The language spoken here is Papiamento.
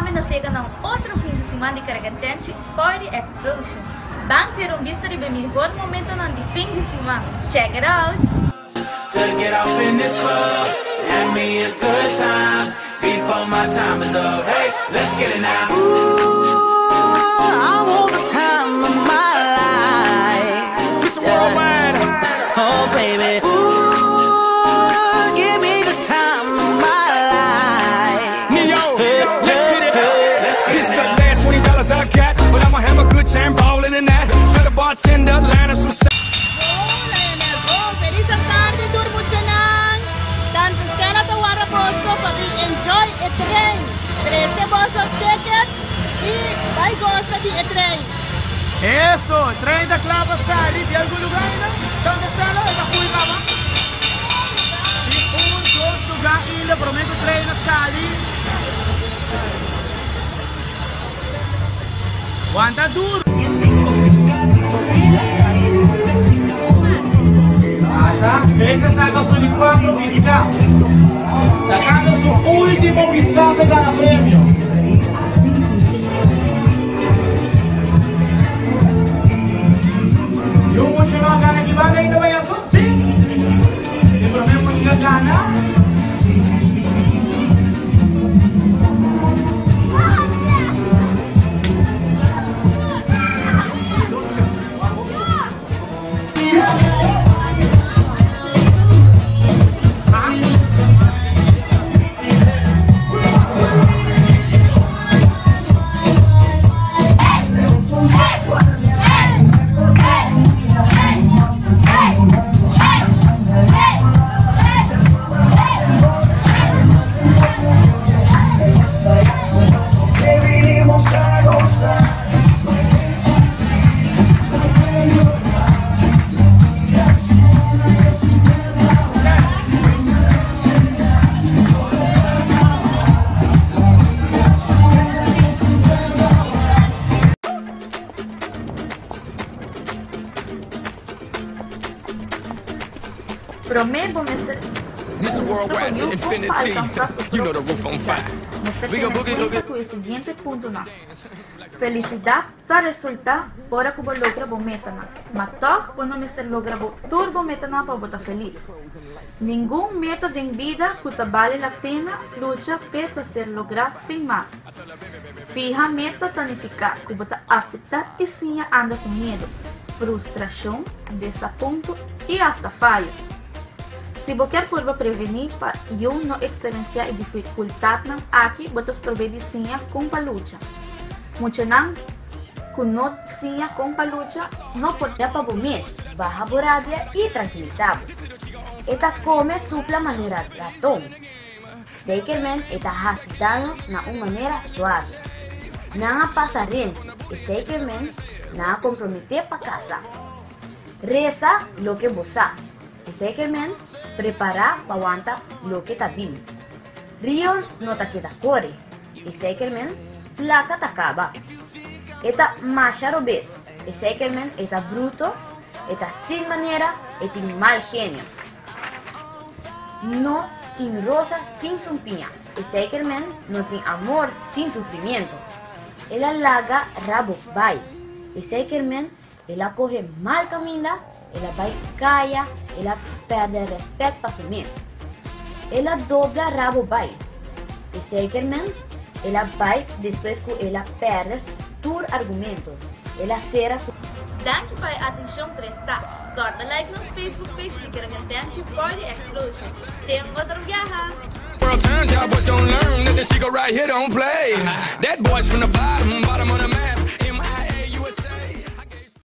Tambe nos yega na un otro fin di siman di Karagantenchi Party Explosion. Ban tira un bista riba e mihor momentonan di fin di siman. Check it out! To get off in this club, have me a good time before my time is up. Hey, let's get it now. Ooh, I want the time of my life. It's worldwide. Oh, baby. Ooh, give me the time of my life. Neo, Hey, let's get it. hey, Let's get this is the last $20 I got, but I'ma have a good time ballin' in that. Tell the bartender, line up some. Hola MLO, felis atardi tur muchanan. Tante Stella ta warda boso pa bin enjoy e trein. Trece boso ticket y bay goza di e trein. Eso, trein ta kla pa sali di algun lugar ainda? Tante Stella, e ta full kaba? Tin un, dos lugar ainda prome ku trein a sali. Wanta duro. Ata, Teresa saca su di cuatro pisca. Sacando su ultimo pisca pa gana premio. Y un mucha no a gana aki banda ainda payaso? Si? Si prome mucha a gana. Promé bo mester mustra bo yu kon pa alkansá su propio felisidat. Mester tene kuenta ku e siguiente puntonan, Felisidat ta resultá ora ku bo logra bo metanan, ma tòg bo no mester logra bo tur bo metanan pa bo ta felis. Ningun meta den bida ku ta bale la pena lucha p'e ta ser lográ sin mas. Fiha meta ta nifiká ku bo ta aseptá i siña anda ku miedu, frustrashon, desapunto i asta fayo. Si bo kier purba prevení pa yu no eksperensiá e difikultatnan aki bo ta strob'é di siña kon pa lucha. Muchanan ku no siña kon pa lucha no por. Da pa bo mes, baha bo rabia i trankilisá bo. E ta kome supla manera raton. Zekerment e ta hasi daño na un manera suave. Nan a pasa renchi i zekerment nan a komprometé pa kasa. Resa loke bo sa i zekerment prepará pa wanta loke ta bini. Rio no ta keda kore i zekerment plaka ta kaba. E ta masha robes i zekerment e ta bruto, e ta sin manera, e tin mal genio. No tin rosa sin sumpiña, esei ker men no tin amor sin sufrimiento. El a laga rabo bai, esei ker men el a kohe mal kaminda, el a bai kaya, el a pèrdè rèspèt pa su mes. El a dobla rabo bai, esei ker men el a bai despues ku el a pèrdè tur argumento, el a sera su. Danki pa e atenshon prestá. Corda like nos Facebook page di Kerakentenchi Party Explosion. Te un otro biaha! World turns, y'all boys gon' learn that this chico right here don't play. That boy's from the bottom, bottom of the map.